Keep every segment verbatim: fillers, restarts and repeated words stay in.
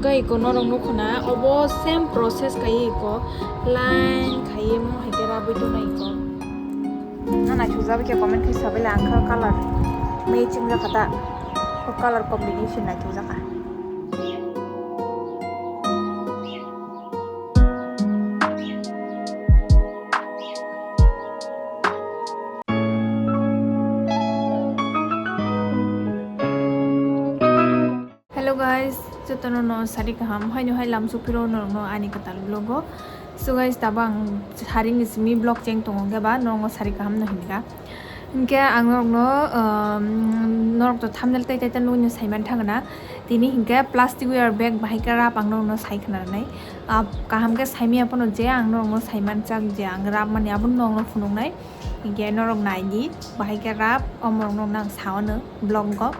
Khe iko norok nukho na, obo same process khai iko line khai mo hai khe rabwi tongna iko. Na naithokjak khe comment khai sabai le ang kha color matching jakha ta, o color combination naithokjakha. Hello guys, jotono no sari kaham, haino hai lamsok phiro norokno ani kwtal vlog o. So guys, tabo ang saring ni simi vlog cheng tongo, hwnkhe ba norokno sari kaham no hinkha. Hwnkhe ang norokno, um, norok to thumbnail tai tai ta nugwi no saiman thangna. Tini hinkhe plastic ware bag bahai khe wrap ang norokno sai khna rwnai. Ah, kaham khe saimaya phano je ang norokno saiman chak je ang wrap mani abono norokno phunuknai. Hinkhe norok nai di, bahai khe wrap, omorokno nang sao no vlog o.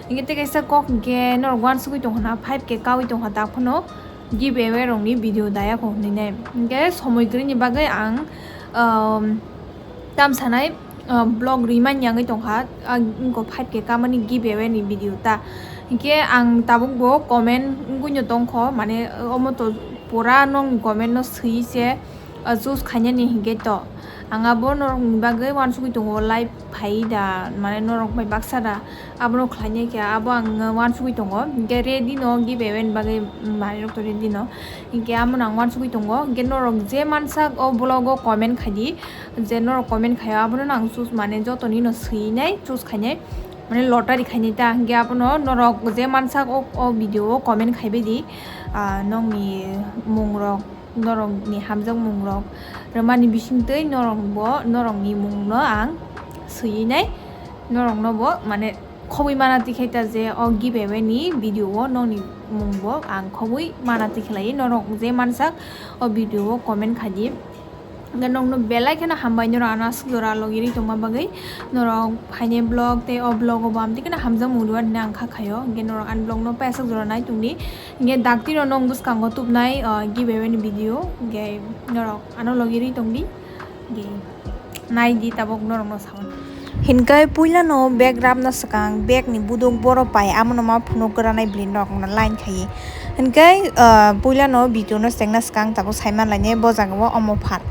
Hinkhe tei kaisa kok hinkhe norok uansugui tongkha na, five K kaui tongkha ta phano giveaway rokni video daya kho hinui nai. Hinkhe somoi kwrwini bagwi ang, um, tam sanai, uh, vlog rimani yangwi tongkha, ah, wngkho five K kamani giveaway ni video ta. Hinkhe ang tabuk bo comment wngwi no tongkho, mane omo to pura nokni comment no swiwi se, ah, choose khainani hinkhe to. Ang abo norokni bagwi uansugui tongo, live phai da, mane norok bai baksa da, abono khlainai khe abo ang uansugui tongo. Hinkhe ready no giveaway ni bagwi manwi rok to ready no. Hinkhe amo nang uansugui tongo. Hinkhe norok je mansak o vlog o comment khai di, je norok comment khai o abono nang choose, mane jotoni no swinai choose khainai, mane lottery khainai ta. Hinkhe abono norok je mansak o, o video o comment khaibai di, ah, nokni mung rok, norokni hamjakmung rok rwmani bisingtwi norok bo, norokni mung no ang swinai, norok no bo mane khobwi mana tikhe ta je o giveaway ni video o nokni mung bo ang khobwi mana tikhe lai, norok je mansak o video o comment khai di. Hwnkhe nokno belai kheno hambai norok ano aswk jora logi ri tongma bagwi, norok phainai vlog tei o vlog o bo amtwi kheno hamjakmung rwna ang kha khaio, hwnkhe norok ani vlog no paisuk jora nai tongdi. Hinkhe dakti no nong bwskango tubnai, ah, giveaway ni video, hinkhe norok ano logi ri tongdi, hinkhe nai di tabuk norok no sao. Hinkhe puila no bag rabna swkang bag ni buduk boro pai, amo no ma phunuk granai bwlwi norok no line khaiwi. Hinkhe, ah, puila no video no chengna swkang tabuk sai man lainai bo jaga o omo phar.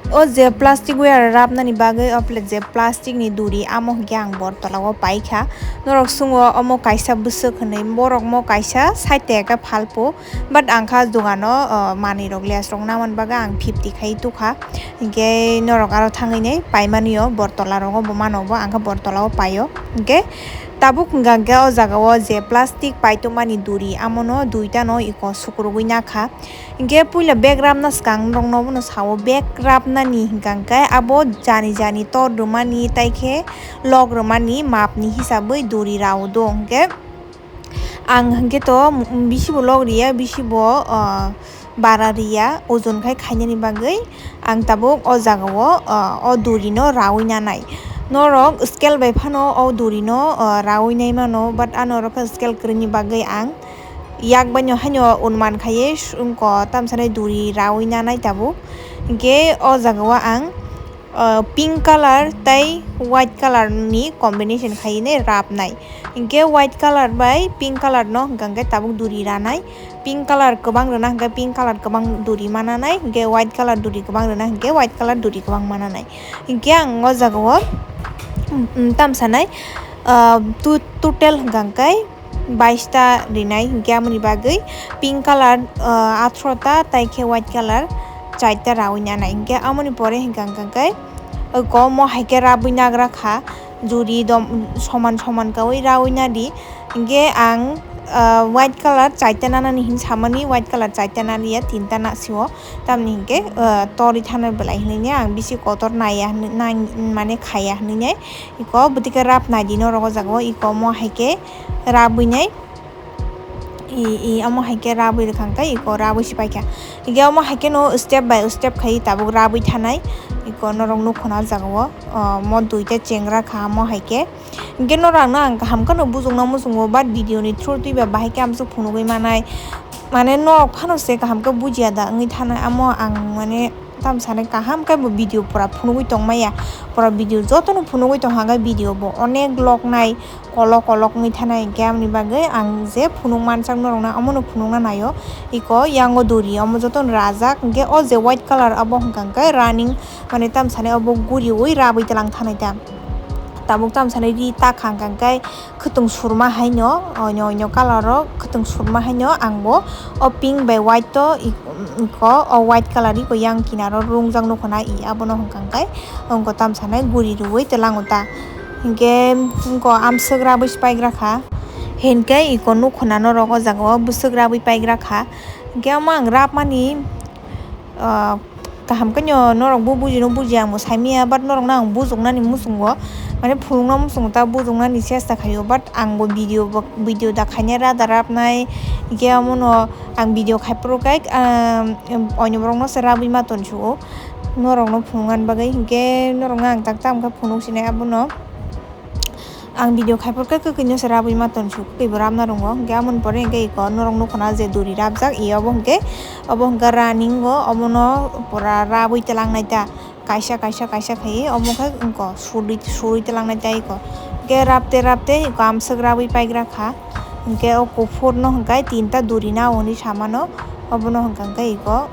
O je plastic ware rabnani bagwi o pla-, je plastic ni duri amo hinkhe ang bor tola o paikha. Norok sungo omo kaisa bwswk hinwi borok mo kaisa side teka phalpo, but ang kha dogano, o, manwi rok less rok naman bagwi ang fifty khai tukha. Hinkhe norok aro thangwi nai paimani o bor tola rogo bo mano bo ang kha bor tola o paio. Hinkhe tabuk hwnkha hinkhe o jaga o je plastic paitokmani duri amono duita no iko sukrugwi nakha. Hinkhe puila bag rabna swkang norokno bono sao, bag rabnani hwnkha hinkhe abo jani jani tor rwmani tei khe log rwmani mapni hisabwi duri rao do hinkhe ang hinkhe to bisi bo log riya, bisi bo, ah, bara riya, ojon khai khainani bagwi ang tabuk o jaga o, ah, o duri no rawi nanai. Norok scale bai phano o duri no, ah, rawi nai mano, but ano oro khe scale kwrwini bagwi ang yak bai no haino onuman khaiwi wngkha tamsa nai duri rawi nanai tabuk. Hinkhe o jaga o ang, ah, pink colour tei white colour ni combination khaiwi nai rabnai. Hinkhe white colour bai pink colour no hwnkha hinkhe tabuk duri ranai. Pink colour kwbang rwna hinkhe pink colour kwbang duri mananai, hinkhe white colour duri kwbang rwna hinkhe white colour duri kwbang mananai. Hinkhe ang o jaga o, um, tamsa nai, ah, tu-, total hwnkha hinkhe baista rinai, hinkhe amoni bagwi pink colour, ah, atharoh ta, tei khe white colour charta rawi nanai. Hinkhe amoni pore hinkha hinkha khe oiko omo hai khe rabwi nagra kha, juri dom soman soman kawi rawi nadi. Hinkhe ang, ah, white colour charta nanani hin samani, white colour charta naliya, tinta nasio, tamni hinkhe, ah, torwi thana belai hinwi ang bisi kotor naiya hinwi nai, mane khaiya hinwi nai. Iko bwtwi khe rap nai di norok o jaga o, iko omo hai khe rabwi nai. I, i, omo hai khe rabwi rwkha khe iko rabwi se paikha. Iko omo hai khe no step by step khai tabuk rabwi thanai. Iko norok nukho na o jaga o, o, mo duita chengra kha omo hai khe. Hinkhe norok no ang kaham kheno bujukna muchungo, but video ni through twi ba bahai khe amsuk phunugwi manai. Mane norok phano se kaham khe bujiya da wngwi thanai, amo ang mane Tam sanai kaham khe bo video pura phunugwi tongmaya, pura video jotono phunugwi tongkha khe video bo onek lok nai, kolok kolok wngwi thanai, hinkhe aboni bagwi ang je phunuk mansak norokno omono phunukna naio. Iko yango duri omo jotono rajak, hinkhe o je white colour abo hwnkha khe running, mane tam sanai obo guriwi rabwi tlang thanai ta. Tabuk tam sanai ri ta khang khang khe khwtwng surma haino, oino oino colour o khwtwng surma haino ang bo o pink bai white to ik-, iko o white colour iko yang kinaro rungjak nukho na i abono hwnkha khe wngkha tam sanai guri rwui tlango ta. Hinkhe wngkha amswk rabwi paigra kha. Hinkhe iko nukho na norok o jaga o bwswk rabwi paigra kha. Hinkhe omo ang rabmani, ah, kaham khe no norok bo bujino buji ang bo saimanya, but norok no ang bujuknani muchungo, mane phunukna muchungo ta bujuknani chesta khaio, but ang bo video bo, video da khaina rada rabnai, hinkhe omono ang video khai phuru khe, ah, oino borok no se rabwi ma tonsugo norok no phunuknani bagwi, hinkhe norok no ang tak tam khe phunuk sinai abono. Ang video khai phuru khe kwkwi no se rabwi ma tonsu, kwkwi bo rabna rwngo. Hinkhe amoni pore hinkhe iko norok nukho na je duri rabjak, i obo hinkhe, obo hinkhe running o, omono pura rabwi tlangnai ta. Kaisa, kaisa, kaisa khai omo khe wngkha surwi, surwi tlangnai ta iko. Hinkhe rabte, rabte iko amswk rabwi paigra kha. Hinkhe o kuphur no hinkhe tinta duri na o hinwi samano, obono hinkha hinkhe iko.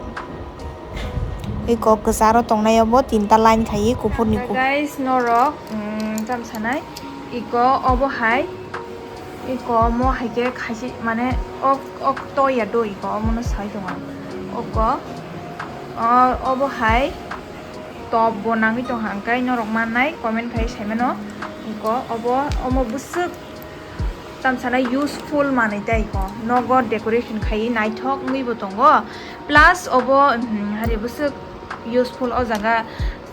Iko kwcharo tongnai obo tinta line khaiwi kuphurni kuphur. Guys, norok, mm, tam sanai. Iko obo hai. Iko omo hai khe khaisi, mane ok, ok toya do iko omono sai tongo. Oko, o, obo hai top bo nangwi tongkha, hwnkhe norok mannai comment khai saimano. Iko obo, omo bwswk tam sanai useful manwi tei ko nogo decoration khai naithok wngwi bo tongo, plus obo, hmm, hari bwswk useful o jaga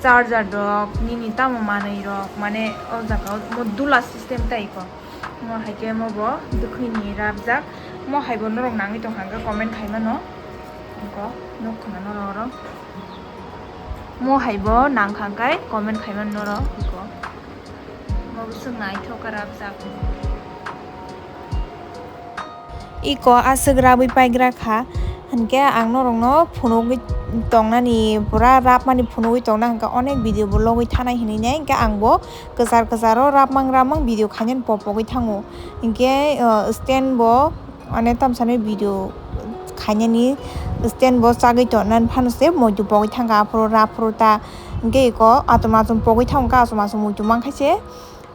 charger rok nini tamo manwi rok mane o jaga o mo dula system tei ko mo hai khe mo bo dwkhwini rabjak mo hai bo norok nangwi tongkha hwnkhe comment khai mano ko nukha na norok oro mo hai bo nangkha hwnkhe comment khai mano norok ko. Iko aswk rabwi paigra kha, hinkhe ang norokno phunugwi tongnani, pura rabmani phunugwi tongna hinkhe onek video bo logwi thanai hinwi nai, hinkhe ang bo kwchar kwcharo rabmang rabmang video khainani popogwi thango, hinkhe, o, stand bo. Mane tamsani video khainani stand bo chagwi tongna phano se muitu pogwi thangkha aphuru ra aphuru ta hinkhe iko atom atom pogwi thangkha asom asom muitu mankha se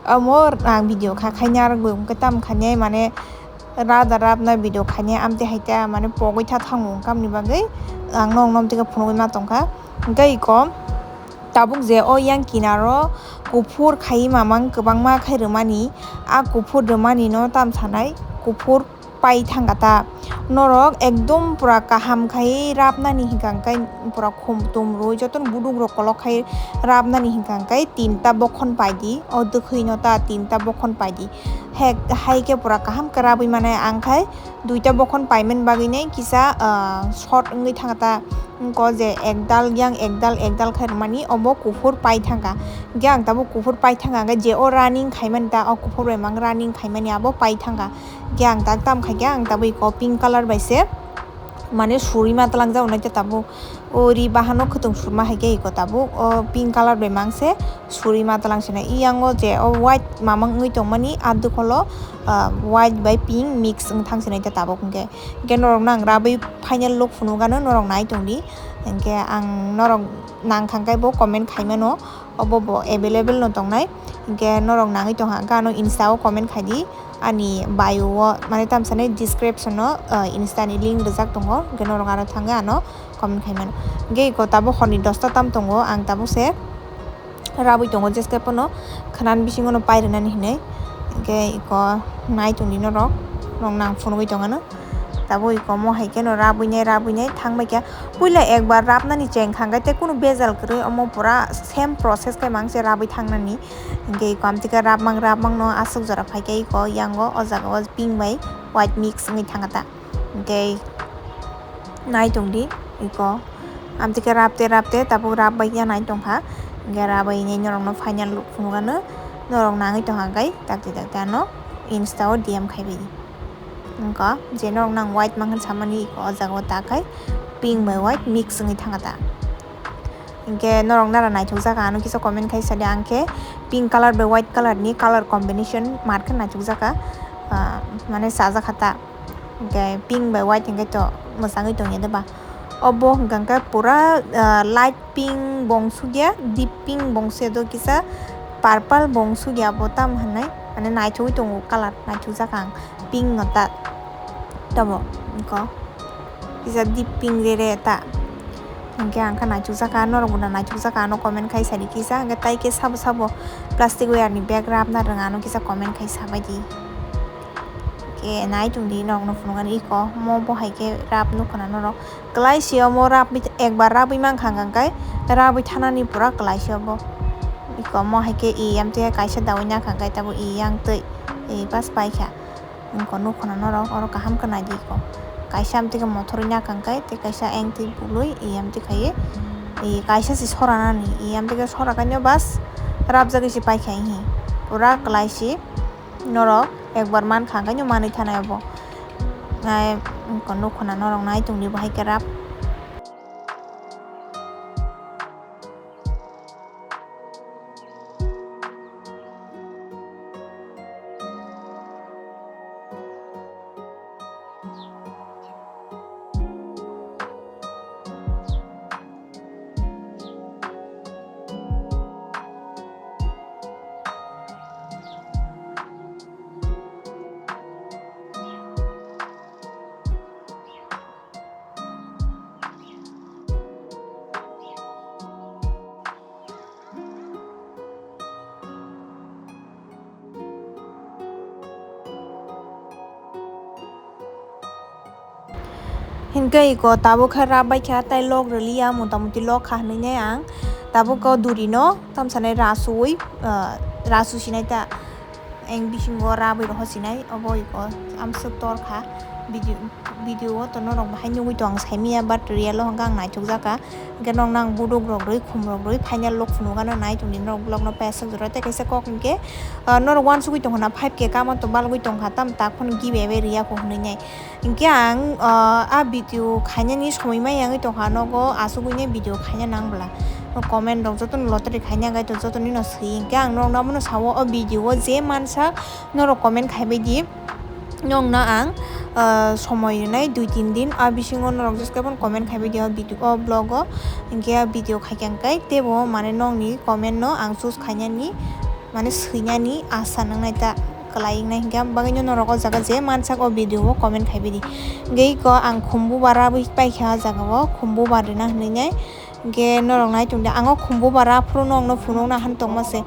omo ang video kha khaina arogwi hinkhe tamo khainai mane rada rabna video khainai amtwi hai ta mane pogwi tha thango hinkhe amoni bagwi ang nok nom twi phunugwi ma tongkha hinkhe iko tabuk je o yang kinaro kuphur khai mamang kwbangma khai rwmani. A kuphur rwmani no tam sanai kuphur pai thangkha ta. Norok ekdom pura kaham khai rabnani hinkha khe pura khum tum rwi jotono buduk rok kolok khai rabnani hinkha khe tinta bokhon pai di. O dwkhwi no ta tinta bokhon pai di. Hek hai khe pura kaham khe rabwi manai ang khai duita bokhon paimani bagwi nai kisa, ah, short wngwi thangkha ta. Wngkha je ekdal yang ekdal ekdal khai rwmani obo kuphur pai thangkha. Hinkhe ang tabuk kuphur pai thangkha hinkhe je o running khaimani ta o kuphur bai mang running khaimani abo pai thangkha. Hinkhe ang tak tam khaikhe ang tabuk iko pink colour bai se mane surima twlangjak nai ta tabuk o ri bahano khwtwng surma haikhe iko tabuk o pink colour bai mang se surima twlang sinai. Yango je o white mamang wngwi tongmani a dukholo, ah, white bai pink mix wng thang sinai ta tabuk hinkhe. Hinkhe norokno ang rabwi final look phunukgano norok nai tongdi. Hinkhe ang norok nangkha khe bo comment khaimano, obo bo available no tongnai. Hinkhe norok nangwi tongkha khe ano insta o comment khaidi, ani bio o mane tamsani description o, ah, insta ni link rijak tongo, hinkhe norok aro thangwi ano comment khaimano. Hinkhe iko tabuk horni dosta tam tongo, ang tabuk se rabwi tongo jeske phano khwnani bisingo no pai rwnani hinwi. Hinkhe iko nai tongdi norok, norok nang phunugwi tongano. Tabuk iko mo hai kheno rabwi nai, rabwi nai thang bai kha. Puila ekbar rabnani cheng kha khe tei kunu bejal kwrwi omo pura same process khe mang se rabwi thangnani. Hinkhe iko amtwi khe rabmang rabmang no aswk jora phai khe iko yango o jaga o pink bai white mix wngwi thangkha ta. Hinkhe nai tongdi iko. Amtwi khe rabte rabte tabuk rabbai ya nai tongkha. Hinkhe rabbai hinwi norokno final look phunukgano. Norok nangwi tongkha khe takti takti ano insta o D M khaibai di. Wngkha je norok nang white mankha samani iko o jaga o ta khai pink bai white mix wngwi thangkha ta. Hinkhe norok nara naithokjak, ano kisa comment khai sadi, ang khe pink colour bai white colour ni colour combination mar khe naithokjak kha, ah, mane chajak kha ta. Hinkhe pink bai white hinkhe to mwchangwi tongya de ba. Obo hwnkha khe pura, ah, light pink bong sugya, deep pink bong sugya do, kisa purple bong sugya bo tam hwnwi, mane naithogwi tongo colour, naithokjak ang pink no ta tamo wngkha kisa deep pink re re ta. Hinkhe ang kha naithokjak kha, norok bo da naithokjak kha, ano comment khai sadi kisa, hinkhe tai khe sabo sabo plastic wire ni bag wrap na rwng, ano kisa comment khai sabai di. Khe nai tongdi norokno phunuknani iko, mo bo hai khe wrap nukho na norok. Kwlai se omo rabwi, ekbar rabwi mankha hwnkhe rabwi thanani pura kwlai se obo. Iko omo hai khe e amtwi kaisa dawi nakha hwnkhe tabuk e yang twi e bas paikha. Iko nukho na norok, oro kaham khe naidi iko. Kaisa amtwi khe mothorwi nakha hwnkhe tei kaisa engtwi bului e amtwi khaiwi e kaisa se soranani e amtwi khe sorakhaino bas rabjagwi se paikha hihi. Pura kwlai se. Norok ekbar mankha hwnkhe no manwi thanai obo. Nai, wngkha nukho na norok nai tongdi bo hai khe rap. Hinkhe iko tabuk khe rap bai kha, tai lok rwliya, mota moti lok kha hinwi nai ang. Tabuk o duri no tamsa nai rasuwi, ah, rasu sinai ta, eng bisingo rabwi rohor sinai, obo iko amswk tor kha. Video, video o to norok bahai nugwi tong ang saimanya, but real o hwnkhe ang naithokjak kha. Hwnkhe norokno ang buduk rok rwi, khum rok rwi, final look phunukgano nai tongdi norok vlog no paisajak jora. Tei kaisa kok hwnkhe, ah, norok uansugwi tongkha na five K kama to balgwi tongkha, tam tak phano giveaway rwya kho hwnwi nai. Hwnkhe ang, ah, a video khainani somoi ma yangwi tongkha, nogo asugwini video khaina nang bwla. Comment rok jotono lottery khaina gai to jotoni no swi. Hwnkhe ang norokno abono sao, o video o je mansak norok comment khaibai di. Nokno ang, ah, somoi rwnai dui tin din, a bisingo norok jeskhe phano comment khaibai di o video, o vlog o. Hinkhe a video khaikha hwnkhe teibo mane nokni comment no ang choose khainani, mane swinani asa nangnai ta kwlai wngnai, hinkhe am bagwino norok o jaga je mansak o video o comment khaibai di. Hinkhe iko ang khumbu bara bwi paikha o jaga o, khumbu bara rwna hinwi nai. Hinkhe norok nai tongdi, ang o khumbu bara phuru nokno phunukna han tongma se,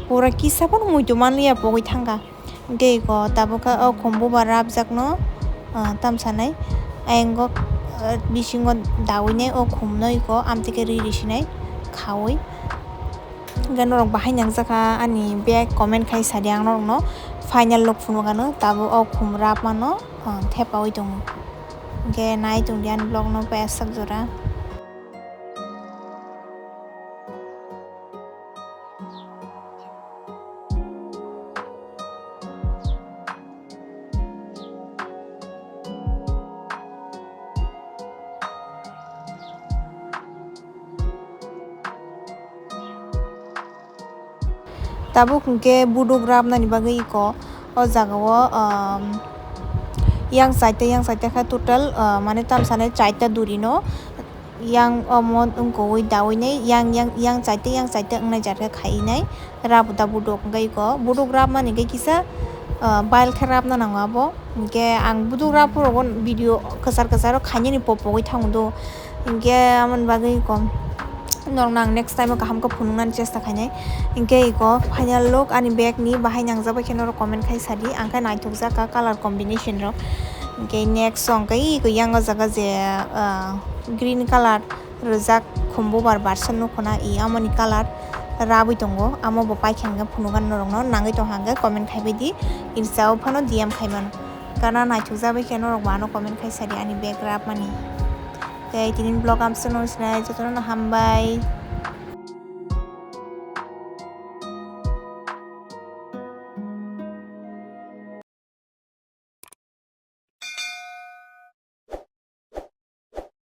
pura kisa phano muitu manliya pogwi thangkha. Hinkhe iko tabuk khe o khumbu ba rabjakno, ah, tamsanai. Ayang o, ah, bisingo dawi nai o khumno iko amtwi khe ri ri sinai khaui. Hinkhe norok bahai nangjakha ani bag comment khai sadi ang norokno final look phunukgano tabuk o khum rabmano, ah, thepaui tongo. Hinkhe nai tongdi ani vlogno paisa jora. Tabuk hinkhe buduk rabnani bagwi iko o jaga o, um, yang chaita, yang chaita khe total, uh, mane tamsani chaita duri no yang omo wngkoi dawi nai yang, yang, yang chaita, yang chaita wngnai jar khe khai nai rab da buduk hwnkhe iko buduk rabmani khe kisa, uh, bile khe rabna nango abo. Hinkhe ang buduk rap phuru video kwchar kwchar o khainani pop pogwi thango do. Hinkhe amoni bagwi iko norokno ang next time o kaham khe phunuknani chesta khainai. Hinkhe iko final look ani bag ni bahai nangjak bai khe norok comment khai sadi, ang khe naithokjak kha color combination rok. Hinkhe next o hwnkhe iko yang o jaga je, ah, green color rwjak khumbu bar barsa nukho na i amoni color rabwi tongo, amo bo paikha hwnkhe phunukgani norokno nangwi tongkha hwnkhe comment khaibai di, Insta o phano D M khaimano. Gana naithokjak bai khe norok bo ano comment khai sadi ani bag rabmani. Tei tini vlog amswk no sinai jotono no hambai.